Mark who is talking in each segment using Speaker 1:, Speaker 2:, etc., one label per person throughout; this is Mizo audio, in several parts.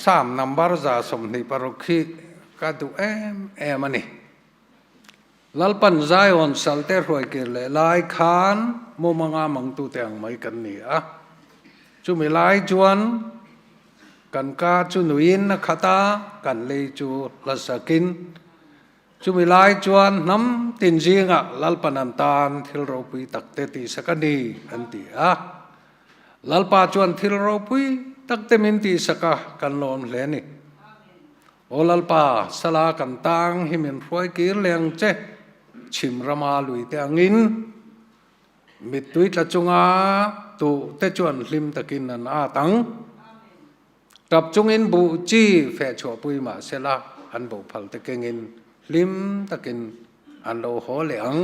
Speaker 1: Psalm number 126 hi ka duh em em a ni. Lalpan Zion salte hruai kir leh lai khan mumanga mangtute ang mai kan ni a. Chumi lai chuan kan ka chu nuiin a khat a, kan lei chu hla sakin. Chumi lai chuan hnam tin zingah Lalpan an tan thil ropui takte tihsak a ni, an ti a. Lalpa chuan thil ropui takte min tihsak a, kan lawm hle a ni. Aw Lalpa, sala kan tang hi min hruai kir leh ang che, chhim rama lui te angin mittui tla chunga tuh te chuan hlim takin an at ang. Tap chungin buh chi feh chhuahpui mah sela an bo phal te kengin hlim takin an lo haw leh ang.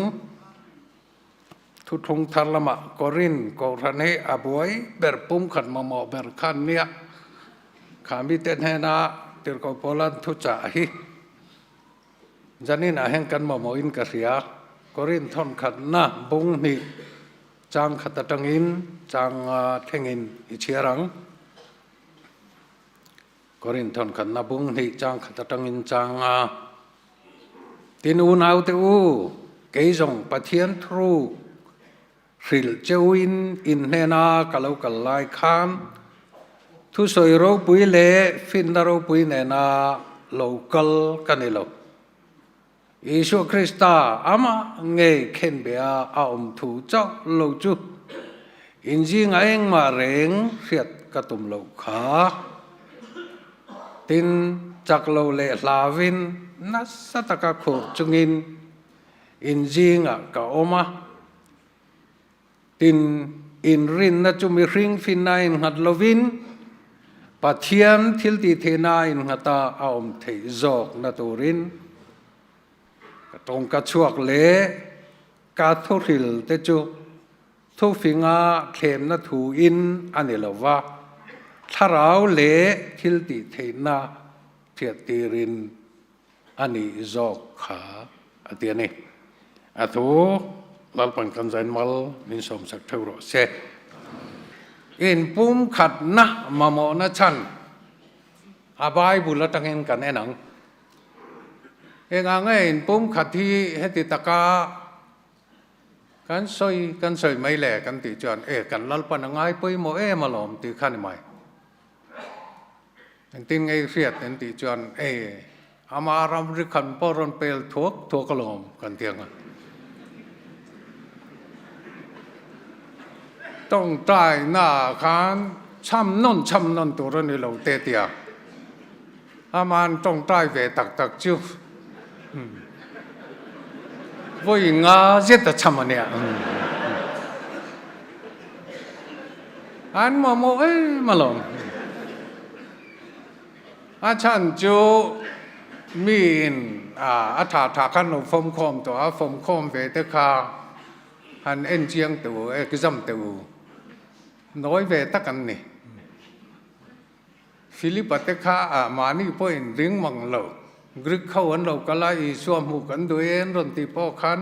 Speaker 1: Thuthlung thar lamah Korin Kohhran hi a buai ber pumkhat mamawh ber kha an nia. Kha mite hnena Tirhkoh Paula'n thuchah hi Janin ah hian kan mamawhin ka hria. Korin thawnkhatna bung hnih chang khat atangin chang thlengin i chhiar ang. Korin thawnkhatna bung hnih chang khat atangin chang a. Tin unaute u, kei zawng Pathian thuruk hrilh cheuin in hnena ka lo kal lai khan thusawi ropui leh finna ropui nena lo kal ka ni lo. Isua Krista amah ngei khenbeh a a awm thu chauh lo chu in zingah engmah reng hriat ka tum loh kha. Tin, chak lo leh hlauvin nasa taka khur chungin in zingah ka awm a. Tin, inrinna chu mihring finna innghat lovin Pathian thiltihtheihna innghata a awm theih zawkna turin ka tawngka chhuak leh ka thuhril te chu Thufinga thlemna thu in a ni lo va, thlarau leh thil tih theihna hriattirin a nih zawk kha a ti a ni. A thu Lalpan kan zain mal min sawmsak theuh rawh se. Inpumkhatna mamawhna chhan a Bible atangin kan en ang. Engah nge inpumkhat hi heti taka Kan sawi kan sawi mai le kan tih chuan e kan Lalpan a ngai pawimawh em alawm tih kha ni mai. Engtin ngei hriat an tih chuan e ama ramri khan pawh rawn pel thuak thuak alawm kan ti ang a. Tawngtaina ah khan chham nawn chham nawn tur a ni lo te tia. Aman tawngtai ve tak tak chu vawi nga zet a chham a nia. An mamawh em alawm. A chhan chu miin a tha tha khan lo fawmkhawm tawh a, fawmkhawm ve te kha han en chiang teh u, exam teh u. Nawi ve tak an ni. Philip-a te kha ah mahni pawhin ring mang lo, Greek ho an lo kal a, Isua hmuh kan duh e an rawn tih pawh khan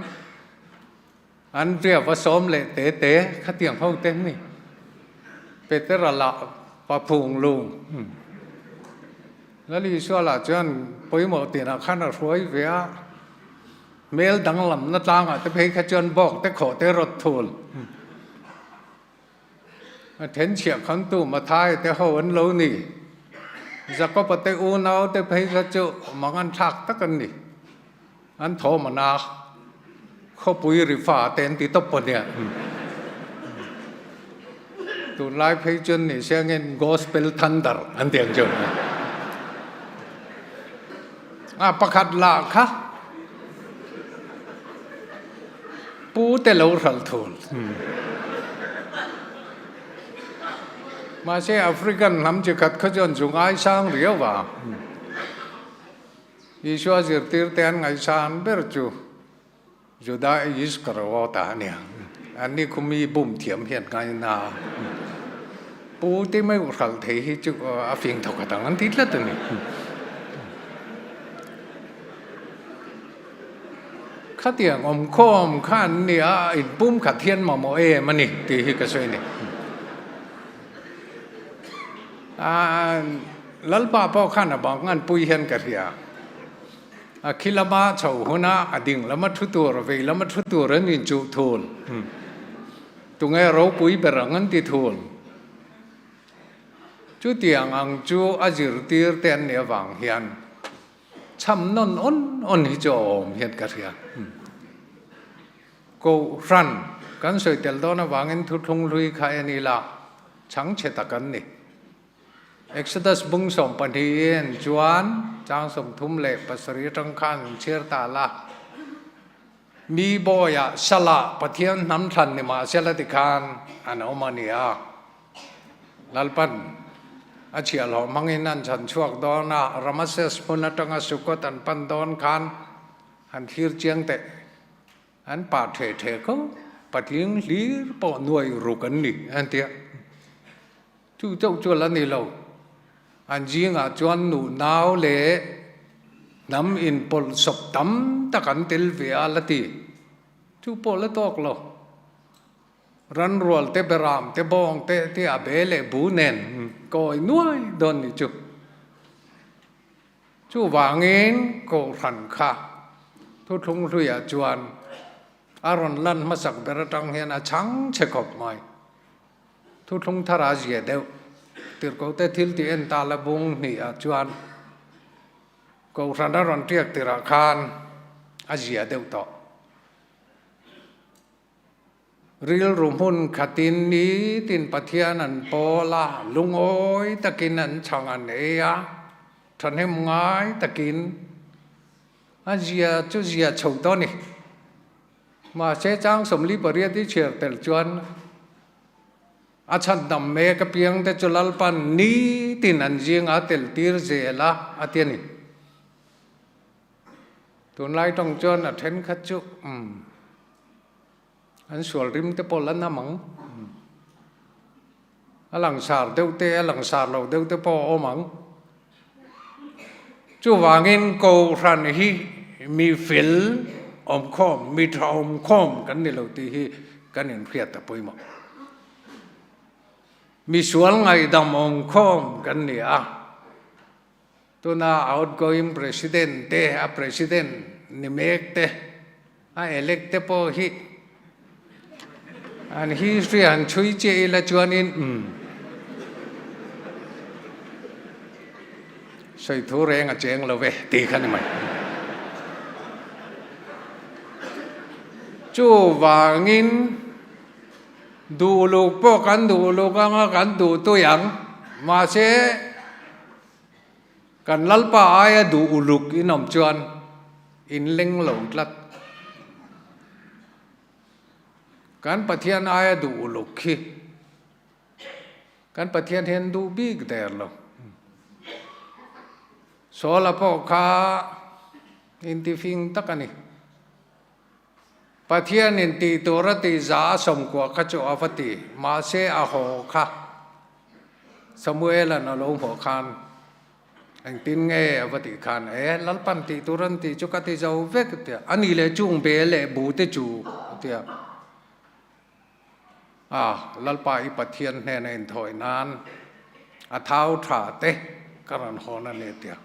Speaker 1: an ria va sawm leh te te khatiang ho te ni. Petera lah pa phung lung. Lal Isua lah chuan pawimawh tinah khan a hruai ve a, hmel danglamna tlangah te phei kha chuan bawk te khawh te rawt thul. A then chhiah khantu Mathai te ho an lo ni. Jakob-a te unau te phei kha chu mang an thlak tak an ni. An thawm a na. Khawpui ri fa te an ti tawp pawh nia. Tunlai phei chuan ni siangin Gospel Thunder an ti ang chu. A pakhat lah kha Pu te lo hralh thul. Mahse African hnam chi khat kha chuan chu ngaisang riau a. Isua zirtir te an ngaihsan ber chu Juda Iskariota a nia. Anni khu mi bum thiam hian ngaina a. Pu te mai hralh thei hi chu a fing thawkhat ang an ti tlat a ni. Khatiang awmkhawm kha an ni a, inpum khat hian mamawh em a ni tih hi ka sawi a ni. Lalpa pawh khan a bang an pui hian ka hria. A khi lama chho huna a ding lama thu tur, vei lama thu tur an inchuh thul. Tunge ropui ber ang an ti thul. Chutiang ang chu a zirtir te an nih avang hian chham nawn awn awn hi chu a awm hian ka hria. Kohhran kan sawi tel dawn avangin thuthlung hlui kha en ila chhangchhe tak an ni. Exodus bung 12 in chuan chang 37 atang khan an chhiar ta la. Mi bawiah Salah Pathian hnam thlan ni mahsela tikhan an awm a ni a. Lalpan a chhiahhlawh hmangin an chhan chhuak dawn a, Ramases hmun atanga Sukkot an pan dawn khan han thlir chiang teh. An pa the the kho, patling hlir pawh nuai ruk an ni, an ti a. Chu chauh chu la ni lo. An zingah chuan nu nau leh hnam inpawlh sawp tam tak an tel ve a la ti. Chu pawh la tawk lo. Ran rual te beram te bawng te te a be leh bu nen kawi nuai dawn ni chu. Chuvangin Kohhran kha thuthlung hluiah chuan a rawn lan hmasak ber atang hian a chhang che khawp mai. Thuthlung thar a zia deuh. Tirhkohte thil tih en ta la bung hnihah chuan Kohhran a rawn tiak tirah khan a zia deuh tawh. Rilru hmun khatin nitin Pathian an pawl a, lungawi takin an chhang an ei a, thahnem ngai takin a zia chu zia chho tawh a ni. Mahse chang 48 i chhiar tel chuan a chhandam mek apiang te chu Lalpan nitin an zinga tel tir zel a, a ti a ni. Tunlai tawng chuan a thenkhat chu umm an sual rim te pawh la nam ang. A langsar deuh te, a langsar lo deuh te pawh a awm ang. Chuvangin Kohhran hi mi fel awmkhawm, mi tha awmkhawm kan ni lo tih hi kan inhriat a pawimawh. Mi sual ngaihdam awmkhawm kan ni a. Tuna outgoing president te, a president ni mek te, a elect te pawh hi an history han chhui chiah ila chuanin umm sawi thu reng a cheng lo ve tih kha ni mai. Chuvangin duhluk pawh kan duhluk anga kan duh tui ang, mahse Kan Lalpa aia duh uluk in awm chuan in leng lo tlat. Kan Pathian aia duh uluk khi kan Pathian hian duh bik der lo. Saula pawh kha intifing tak a ni. Pathianin tih tur a tih za a sawmkuah kha chu a va ti, mahse a haw kha Samuela'n a lo hmuh khan engtin nge a va tih khan, E, Lalpan tih tur an tih chu ka ti zo vek a ti a, a ni leh chung be leh bu te chu a ti a. A, Lalpa i Pathian hnena inthawih nan a thau tha te ka rawn hawn a ni a ti a.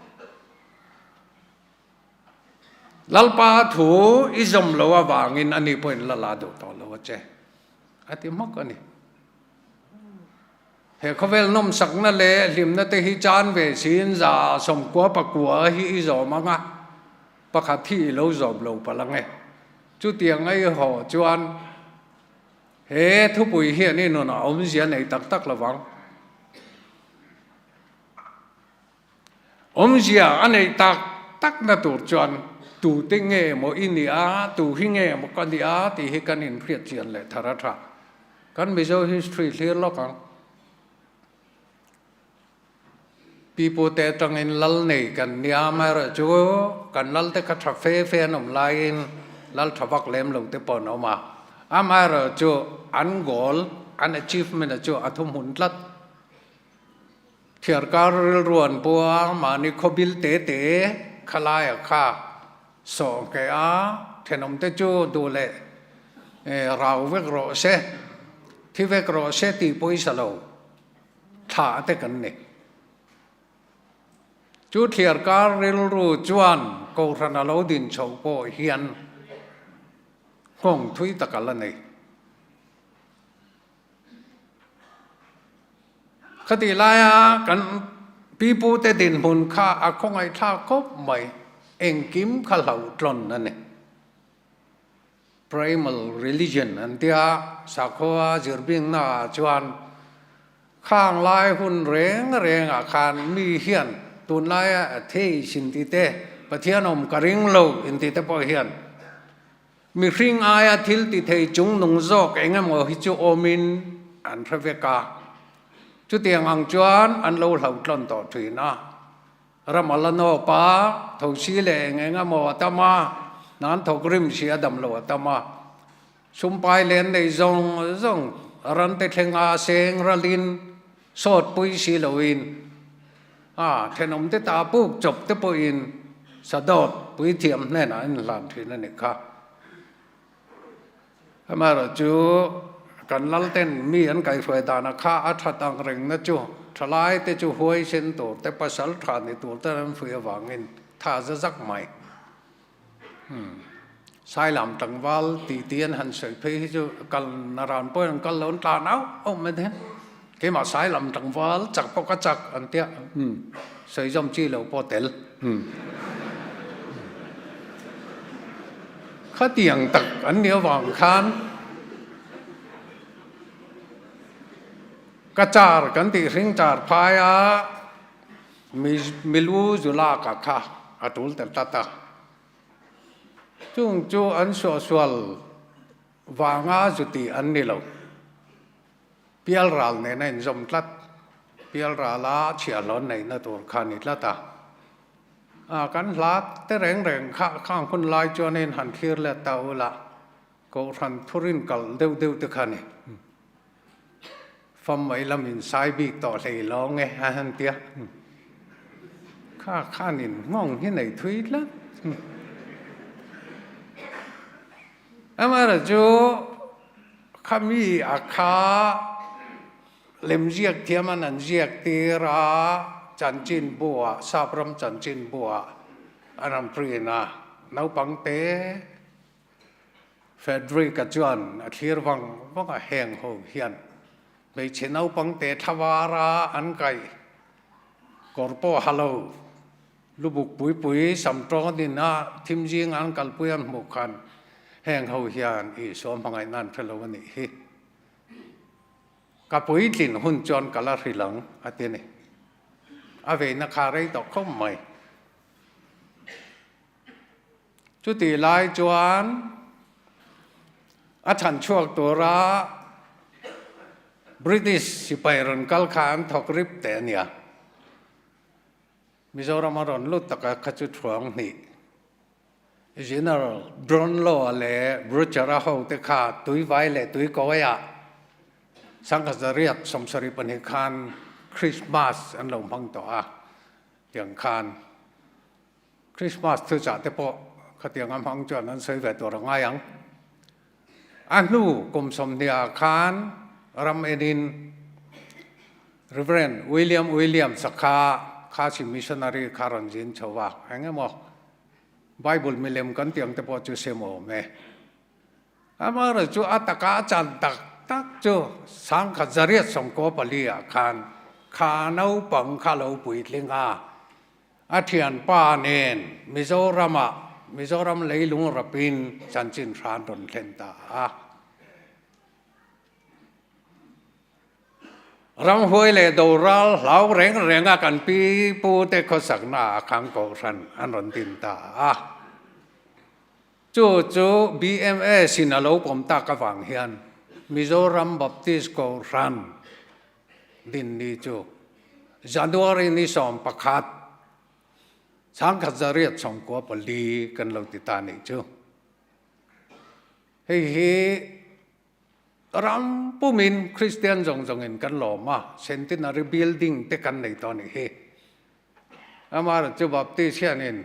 Speaker 1: Lalpa thu i zawm lo avangin ani pawhin la la duh tawh lo a che, a ti hmak a ni. He khawvel nawmsakna leh hlimna te hi chan ve siin 99 hi i zawm ang a, pakhat hi i lo zawm lo palh ang e. Chutiang a i haw chuan he thupui hian i nunah awmzia nei tak tak lo vang. Awmzia a neih tak takna tur chuan tute nge maw i nih a, tu hi nge maw ka nih a tih hi kan inhriat chian leh thar a tha. Kan Mizo history thlir lawk ang. Pipute atangin lal nei kan nia, amaherawhchu kan lal te kha tha fe fe an awm laiin lal tha vak lem lo te pawh an awm a. Amaherawhchu an goal, an achievement a chu a thuhmun tlat. Thiarkar rilru an pu a, mahni khawbil te te khalaia kha sawh ngheh a, thenawmte chu duh leh rau vek rawh se, thi vek rawh se tih pawisa lo thlah te kan ni. Chu thliarkar rilru chuan Kohhran a lo din chhoh pawh hian nghawng thui tak a la nei. Khatih laia kan pipute dinhmun kha a khawngaihthlak khawp mai, engkim kha hlauhtlawn a ni. Primal religion an tia, sakhua zirbingna ah chuan khang lai hun reng reng ah khan mi hian tunlaia atheist inti te, Pathian awm ka ring lo inti te pawh hian mihring aia thil ti thei chung nung zawk eng emaw hi chu awmin an hre vek a, chutiang ang chuan an lo hlauhtlawn tawh thin a. Ram a la nawp a, thosi leh eng eng emaw a tam a, hnan thawk rim si a dam lo a tam a. Sumpai len nei zawng zawng ran te thleng a seng ralin sawt pui si loin a thenawm te ta puk chawp te pawhin sadawt puithiam hnenah an inhlan thin a nih kha. Amaherawhchu, kan lalten mi an kaihhruai dana kha a that ang rengna chu thalaite chu huaisen tur te, pasal tha ni tur te an fuih avangin tha za zak mai. Sailam tlangval tih tih an han sawi phei hi chu kal na ran pawhin an kal lo an tlan auh auh mai te. Keimah Sailam tlangval chak pawh ka chak an tia, sawi zawm chi lo pawh tel. Khatiang tak an nih avang khan ka char kan tih hring char phai a milu zu lak ah kha a tul tel tlat a. Chung chu an suahsual vanga zu tih an ni lo. Pialral nen a inzawm tlat. Pialrala chhiahhlawn neihna tur kha a ni tlat a. A, kan hla te reng reng kha khang hun lai chuanin han thlir let ta ula, Kohhran thurin kalh deuh deuh te kha a ni. Fam mai lamin sai bik tawh hlei lawng e a han tia. Kha khanin nghawng hi nei thui tlat. Amaherawhchu khami a kha lemziak thiam an an ziak tir a, chanchin buah, sap ram chanchin buah an rawn print a, naupang te Frederick-a chuan a thlir vang vang a, heng ho hian hmeichhe naupang te thlavara an kaih kawr pawh ha lo. Lubuk pui pui sam tawng a din a, thim zing an kalpui an hmuh khan heng ho hian Isua hmangaihna an hre lo a nih hi. Ka puitlin hun chuan ka la hrilh ang a ti a ni. A veina kha rei tawh khawp mai. Chutih lai chuan a chhan chhuak tura British sipai rawn kal kha an thawk rip teh a nia. Mizoram a rawn lut taka kha chu thuang hnih. General Brownlow-a leh Brucher-a hote kha Tuivai leh Tuikawiah Sangkhat 872 khan Christmas an lo hmang tawh a, tiang khan Christmas thuchah te pawh khatiang a hmang chuan an sawi ve tur a ngai ang. A hnu kum sawmhnih ah khan ram enin Rev. William Williams-a kha Khasi missionary kha rawn zin chho a, eng emaw Bible milem kan tih ang te pawh chu sem awm e. Amaherawhchu chu a taka a chan tak tak chu 1994 ah khan kha naupang kha lo puitling a, A thianpa nen Mizoramah Mizoram leilung rapin chanchin hran rawn thlen ta a. Ramhuai leh doral hlau reng renga kan pi pute khawsakna a khang kohhran an rawn din ta a. Chu chu BMS in a lo pawm tak avang hian Mizoram Baptist Kohhran din ni chu January ni 11, 1994 kan lo ti ta nih chu. Hei hi ram pumin Kristian zawng zawngin kan lawm a, Centenary Building te kan nei tawh nih hi. Amaherawhchu Baptist hianin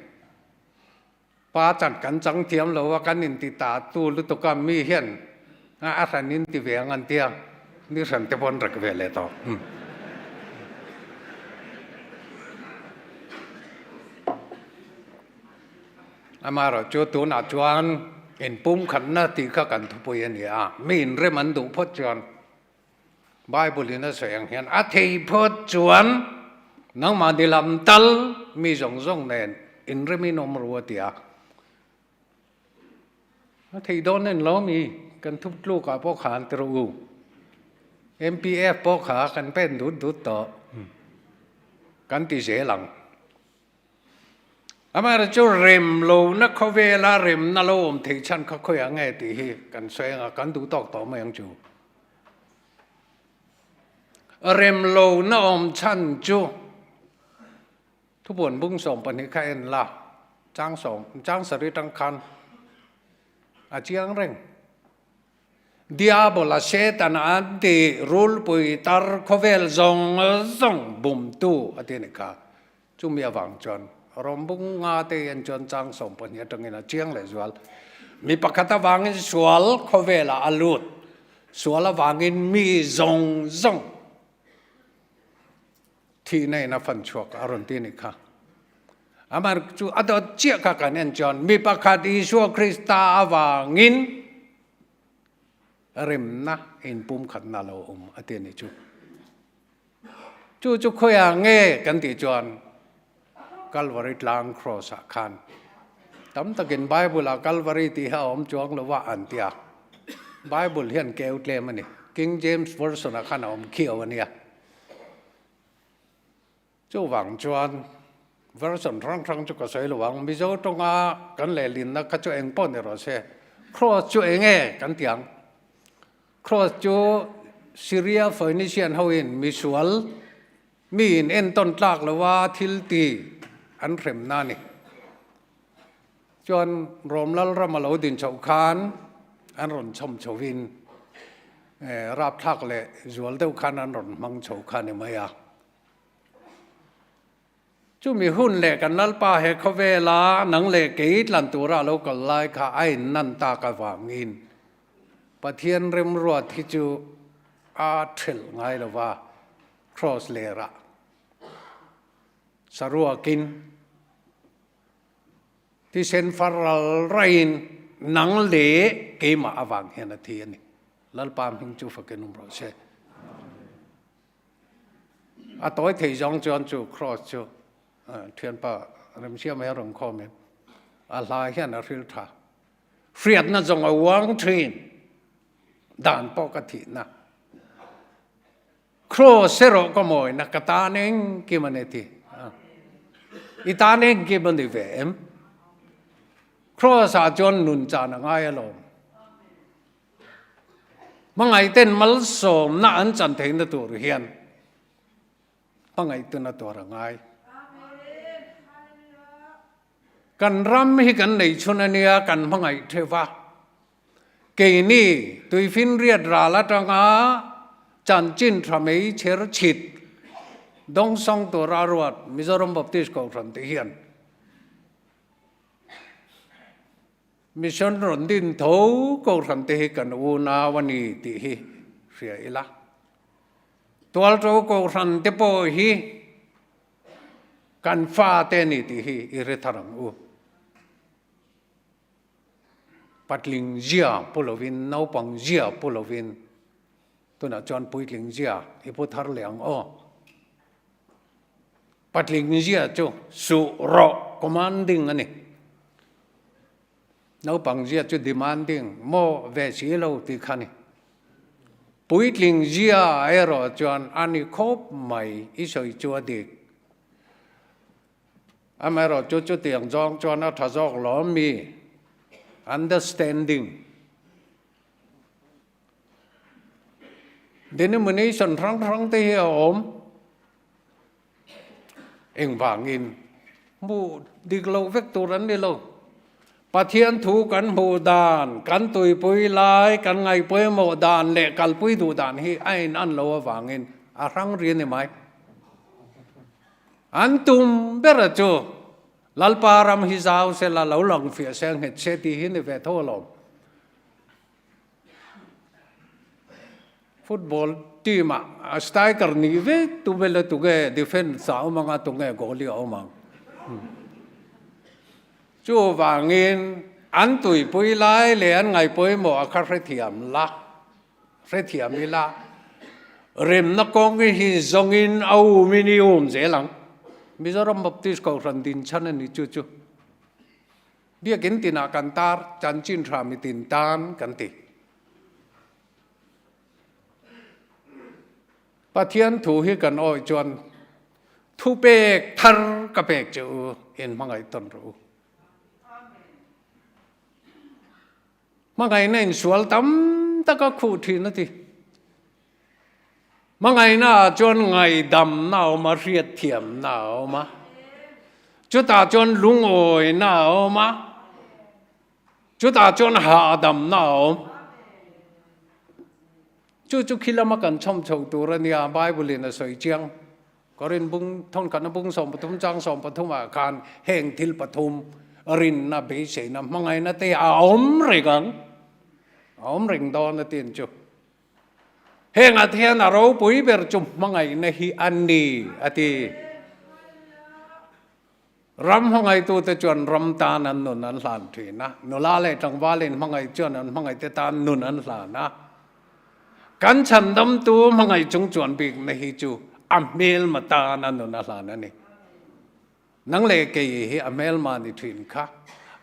Speaker 1: Pa chan kan chang thiam lo a, kan inti ta tu lutuk a, mi hian a hran in ti ve ang an tia, ni hran te pawh an rek ve leh tawh. Amaherawhchu tunah chuan inpumkhatna tih kha kan thupui a ni a, mi inrem an duh phawt chuan Bible in a sawi ang hian a thei phawt chuan nangmahni lam tal mi zawng zawng nen inremin awm ru a ti a. A theih dawn en lo mi kan thup tluk ah pawh khan ti rawh u. MPF pawh kha kan pen dut dut tawh. Kan ti zel ang. Amaherawhchu chu rem lohna khawvela remna lo awm theih chhan kha khawiah nge tih hi kan sawi anga kan duh tawk tawh mai ang chu. Rem lohna awm chhan chu thubuan bung 12 kha en la, chang sawm, chang sarih tang khan a chiang reng. Diabola Setana an ti rulpui tar khawvel zawng zawng bumtu a ti a ni kha. Chumi avang chuan Rawmbung nga te hian chuan chang 12 atangin a chiang leh zual. Mi pakhat avangin sual khawvelah a lut, sual avangin mi zawng zawng thihna in a fan chhuak a rawn ti a ni kha. Amah chu a dawt chiah kha kan en chuan mi pakhat Isua Krista avangin remna inpumkhatna lo awm a ti a ni chu. Chu chu khawiah nge kan tih chuan Kalvari tlang cross ah khan tam takin Bible ah Kalvari tih hi a awm chuang lo a an ti a. Bible hian keu tlem a ni. King James Version ah khan a awm khiau a nia. Chuvang chuan version hrang hrang chu ka sawi lo ang, Mizo tawnga kan lehlinna kha chu eng pawh ni rawh se, Cross chu eng nge kan ti ang? Cross chu Syria Phoenician hoin misual mi in entawn tlak loa thil ti an hremna a ni. Chuan Rom Lalram a lo din chhoh khan an rawn chhawm chhovin rapthlak leh zual deuh khan an rawn hmang chho kha ni mai a. Chumi hun leh kan Lalpa he khawvela nang leh kei tlan tura a lo kal lai kha a innan tak avangin Pathian remruat hi chu a thelh ngai lova Cross lerah saruakin Thisen far ral raiin nang leh keimah avang hian a thi a ni. Lalpa hming chu fakin awm rawh se. A tawi thei zawng chuan chu cross chu thianpa Remsiama hian rawn khawm em. A hla hian a hril tha. Hriatna zawng a uang thin. Dan pawh ka thihna. Cross erawh ka mawina ka tan engkim a ni ti. I tan engkim a ni ve em? Cross ah chuan nun chan a ngai alawm. Hmangaihten malsawmna an chan theihna tur hian hmangaihtuna tur a ngai. Kan ram hi kan nei chhun a nia, kan hmangaih theuh va. Keini tuifinriat ral atanga chanchin tha mei chher chhit dawngsawng tura ruat Mizoram Baptist Kohhran te hian Mission rawn din tho Kohhran te hi kan unau a ni tih hi hria ila. Tualto Kohhran te pawh hi Kan fate a ni tih hi i hre thar ang u. Patling zia pu lovin, naupang zia pu lovin, tunah chuan puitling zia i pu thar leh ang aw. Patling zia chu suh rawh, commanding a ni. Naupang zia chu demanding, maw ve si lo tih kha a ni. Puitling zia erawh chuan a ni khawp mai i sawi chu a dik. Amaherawh chu chutiang zawng chuan a tha zawk lawm mi? Understanding. Denomination hrang hrang te hi a awm. Engvangin hmuh dik loh vek tur an ni lo. Pathian thu kan hmuh dan, kan tuipui lai, kan ngaihpawimawh dan leh kalpui duh dan hi a in an lo avangin a hrang ri a ni mai. An tum ber chu Lalpa ram hi zau sela lo lang fiah se nghet se tih hi ni ve tho alawm. Football team ah striker nih vek tu vel a tunge defence ah a awm ang a tunge goalie ah a awm ang. Chuvangin an tuipui lai leh an ngaihpawimawh a kha hrethiam la, hrethiam ila, remna kawng hi zawngin a umin i um zel ang. Mizoram Baptist Kohhran din chhan a ni chu chu. Biakin tinah kan tar, chanchin tha mitin tan kan ti. Pathian thu hi kan awih chuan thupek thar ka pek che u, in hmangaih tawn rawh u. Hmangaihna in sual tam tak a khuh thin a ti. Hmangaihna ah chuan ngaihdamna a awm a, hriatthiamna a awm a, chutah chuan lungawina a awm a, chutah chuan hahdamna a awm. Chu chu khi lama kan chhawm chho tur a nia, Bible in a sawi chiang. Korin bung thawnkhatna bung 13 chang 13 ah khan heng thil pathum rinna, beiseina, hmangaihna te a awm reng ang, a awm reng dawn a tin chu. Hengah te hian a ropui ber chu hmangaihna hi a ni a ti. Ram hmangaihtute chuan ram tan an nun an hlan thin a, nula leh tlangval inhmangaih chuan an hmangaihte tan nun an hlan a. Kan chhandamtu hmangaih chung chuan bikna hi chu a hmelma tan a nun a hlan a ni. Nang leh kei hi a hmelma ni thin kha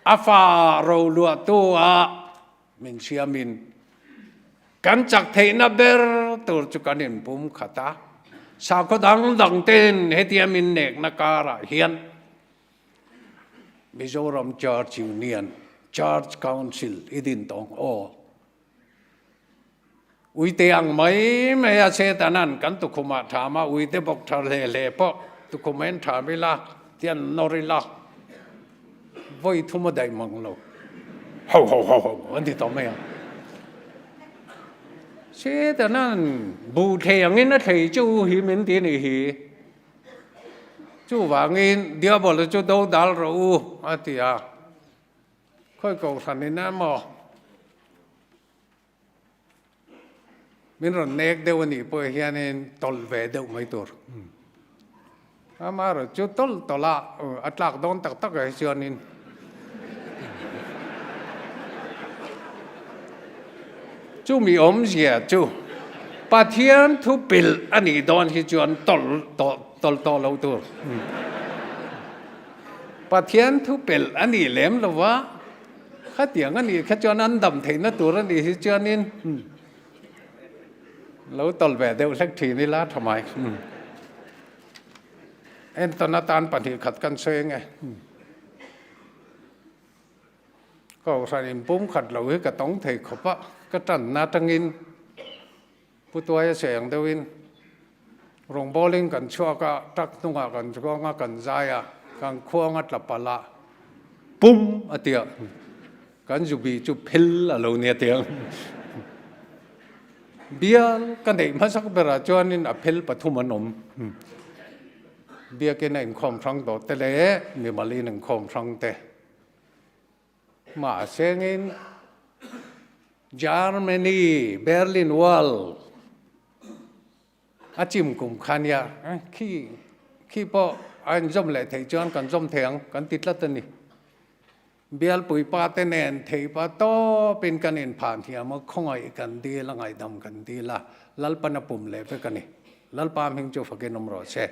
Speaker 1: a fa roluahtu ah min siamin kan chak theihna ber tur chu kan inpum khat a. Sakhaw dang dang ten hetia min nekna karah hian Mizoram Church Union, Church Council i din tawng aw. Uite ang mai mai a Setanan kan tukhumah tham a, uite bawk tha hle hle pawh tukhum en tham ila tian nawr ila vawi thum a daih mang lo. Ho ho ho ho an ti tawh mai a. Setanan buh thei angin a thei chu hi min ti nih hi. Chuvangin Diabol chu do dal rawh u a ti a. Khawi kohhran in emaw min rawn nek deuh a nih pawh hianin tawlh ve deuh mai tur. Amaherawh chu tawlh tawlh a a tlak dawn tak tak ah hi chuanin chumi awmzia chu Pathian thu pilh a nih dawn hi chuan tawlh tawh tawlh tawh loh tur. Pathian thu pelh a nih lem lo va, khatiang a nih kha chuan an dam theihna tur a nih hi chuanin lo tawlh ve deuh hlek thin ila tha mai. Entawn atan 2 khat kan sawi ange. Kohhran inpum khat lo hi ka tawng thei khawp a, ka tanna atangin Pu Tuaia sawi ang deuhin rawngbawlin kan chhuak a, truck hnungah kan chuang a, kan zai a, kan khuang a tla palh a, pum a ti a, kan zubi chu phel a lo nia tiang. Bial ka neih hmasak berah chuanin a phel pathum an awm. Biakin a inkhawm hrang tawh te leh mimalin inkhawm hrang te. Mahsengin Germany Berlin Wall a chim kum kha nia khi khi pawh a inzawm leh theih chuan kan zawm thei ang kan ti tlat a ni. Bialpui pa te nen thei pa tawpin kan inphan thiam a, khawngaih kan dil a, ngaihdam kan dil a, Lalpan a pum leh vek a ni. Lalpa hming chu fakin awm rawh se.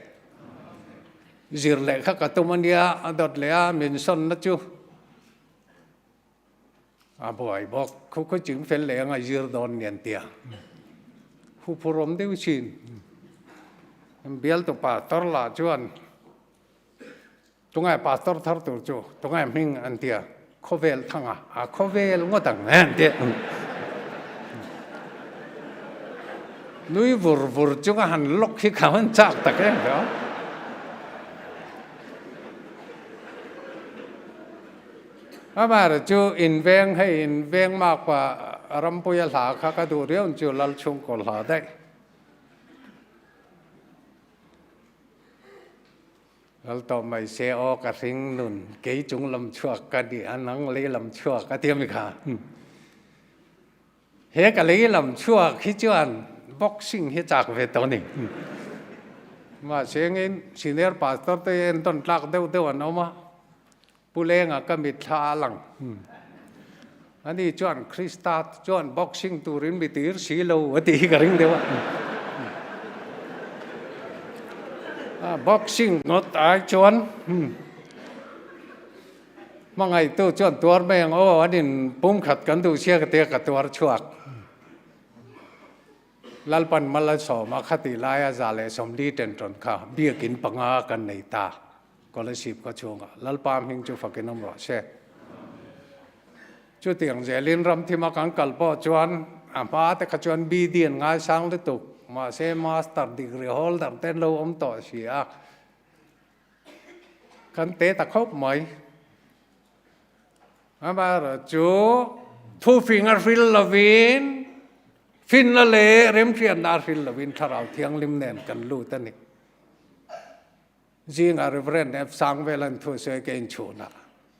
Speaker 1: Zir leh kha ka tum a nia, a dawt leh a, min sawnna chu a buai bawk. Khu khu ching fel leh anga zir dawn ni an tia. Hu phurawm deuh chin. Bialtu pastor lah chuan tungai pastor thar tur chu tungai hming an tia khawvel thanga a khawvel ngawt ang an tia. Nui vur vur chunga han lawk hi kha han chak tak em ve aw. Amaherawh chu inveng hei inveng makpa Rampuia hla kha ka duh riau chu Lalchhungkaw hla daih. Lal tawh mai se aw ka hring nun kei chung lam chhuak ka ni a nang lei lam chhuak a ti a mi kha. He ka lei lam chhuak hi chuan boxing hi chak ve tawh a ni. Mahse engin senior pastor te entawn tlak deuh deuh an awm a. Pu Lenga ka mitthla a lang. Ani chuan Krista chuan boxing turin mi tir si lo a tih hi ka ring deuh a. Boxing ngawt ai chuan hmangaihtu chuan tuar mai ang aw, an in pumkhat kan duh sia ka tia ka tuar chhuak. Lalpan mal a sawm a, khati laia 140 tentawn kha biakin panga kan nei ta. Kolasib khaw chhungah Lalpa hming chu fakin awm rawh se. Chutiang zelin ramthima kan kal pawh chuan a hma te kha chuan BD an ngaisang lutuk, mahse Master degree holder te an lo awm tawh si a, kan te ta khawp mai. Amaherawhchu thufing a hril lovin, finna leh remhriatna a hril lovin Thlarau Thianghlim nen kan lut a ni. Zingah Rev. F. Sangvela'n thu sawi ka inchhunah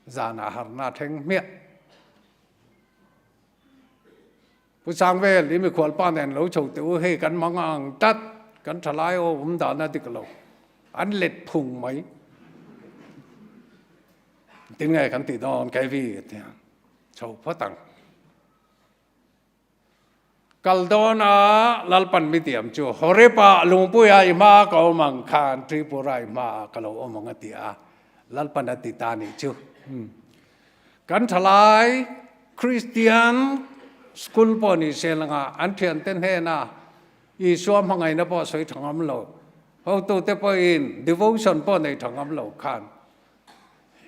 Speaker 1: zanah harna a thleng hmiah. Pu Sangvel, i mikhualpa nen lo chho teh u, hei kan mang ang tlat, kan thalai aw awm dan a dik lo, an let phung mai. Tin nge kan tih dawn, KV, a ti a, chho phawt ang. Kal dawn a Lalpan mi tiam chu Horeb-ah lungpuia i hma ka awm ang khan Tripura i hmaah ka lo awm ang a ti a, Lalpan a ti ta nih chu. Kan thalai Kristian school pawh ni se langa an thiante hnena Isua hmangaihna pawh sawi tha ngam lo, hotute pawhin devotion pawh nei tha ngam lo khan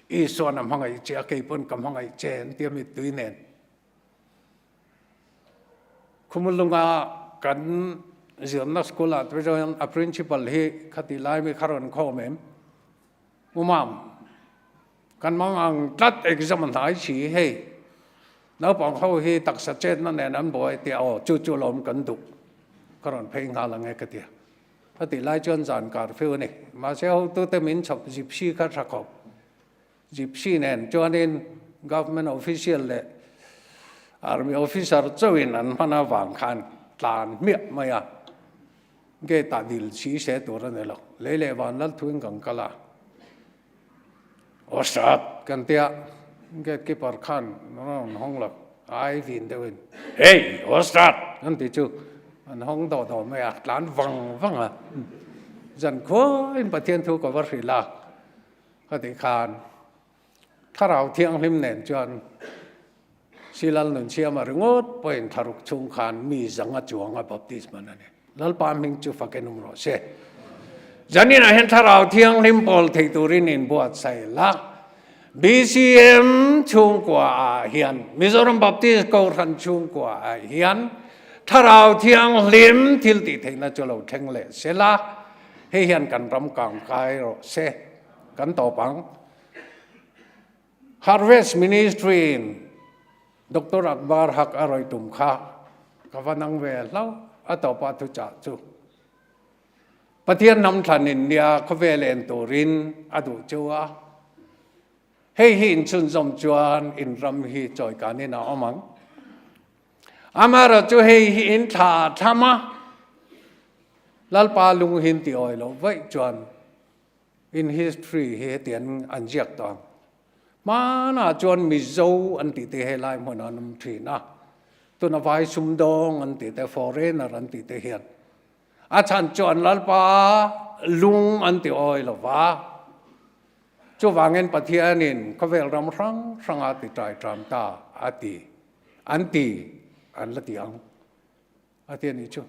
Speaker 1: Isuan a hmangaih che a, kei pawn ka hmangaih che an tia mittui nen. Khumulunga kan zirna school ah te chuan a principal hi khati lai mi kha rawn khawm em? Umam, kan mang ang tlat exam a hnai si hei, naupang ho hi taksa chetna nen an buai tia aw chu chu lawm kan duh ka rawn phei nghal ang e ka tia. Khati lai chuan zan curfew a ni, mahse hotute min chhawp gypsy kha tha khawp. Gypsy nen chuanin Government official leh Army officer chauhin an hman avang khan tlan hmiah mai a, gate ah dil chhi se tur a ni lo. Lei leh van lal thuin kan kal a, Ostat kan tia, gate keeper khan a rawn hawng lo, a ai vin deuhin, Hey! Ostat! an ti chu an hawng dawh dawh mai a, tlan vang vang a, zan khuain Pathian thu ka va hrilh a. Ka tih khan Thlarau Thianghlim nen chuan Silal Nunsiama ringawt pawhin thlaruk chhung khan mi zanga chuanga baptisma a ni. Lalpa hming chu fakin awm rawh se. Zaninah hian Thlarau Thianghlim pawl thei turin inbuatsaih la. BCM chhungkua ah hian, Mizoram Baptist Kohhran chhungkua ah hian Thlarau Thianghlim thil tih theihna chu lo thleng leh se la. Hei hian kan ram kang kai rawh se, kan tawp ang. Harvest Ministry in Doctor Akbar Haq a rawi tum kha ka va nang ve hlauh a tawpah thuchah chu. Pathian hnam thlan in nia khawvel en turin a duh chu a. Hei hi inchhunzawm chuan in ram hi chawikanin a awm ang. Amaherawhchu hei hi in thla a thlam a, Lalpa lung hin ti awi loh vaih chuan in history hi heti an an ziak tawh ang. Hmanah chuan Mizo an tih te helai hmunah an awm thin a, tuna vai sumdawng an tih te, foreigner an tih te hian a chhan chuan Lalpa lung an ti awi lo va. Chuvangin Pathianin khawvel ram hrang hranga ti ṭai ṭam ta a ti, an ti, an la ti ang a ti a nih chu.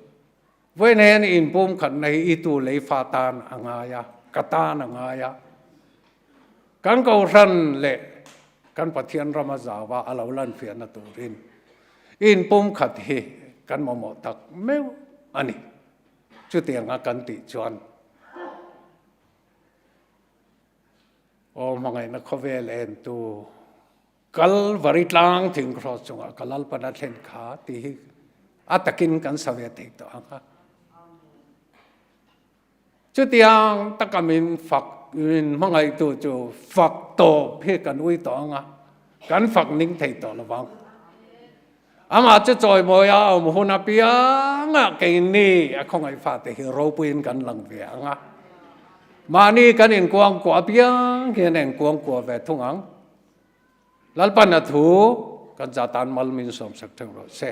Speaker 1: Vawiin hian inpum khatna hi i tu lei fa tan a ngai a, ka tan a ngai a. Kan Kohhran leh kan Pathian rama zauva a lo lanfiahna turin inpum khat hi kan mamawh tak meuh a ni. Chutianga kan tih chuan Aw hmangaihna khawvel entu Kalvari tlang thing cross chungah ka Lalpan a thlen kha tih hi a takin kan sa ve thei tawh ang a. Chutiang taka min fak min hmangaihtu chu fak tawp hi kan ui tawh ang a, kan fak ning thei tawh lo vang. Amah chu chawimawi a awm hun apiangah keini a khawngaih fate hi ropuiin kan lang ve ang a. Mahni kan inkuangkuah apiang hian a inkuangkuah ve thung ang. Lalpan a thu kan za tan mal min sawm sak theuh rawh se.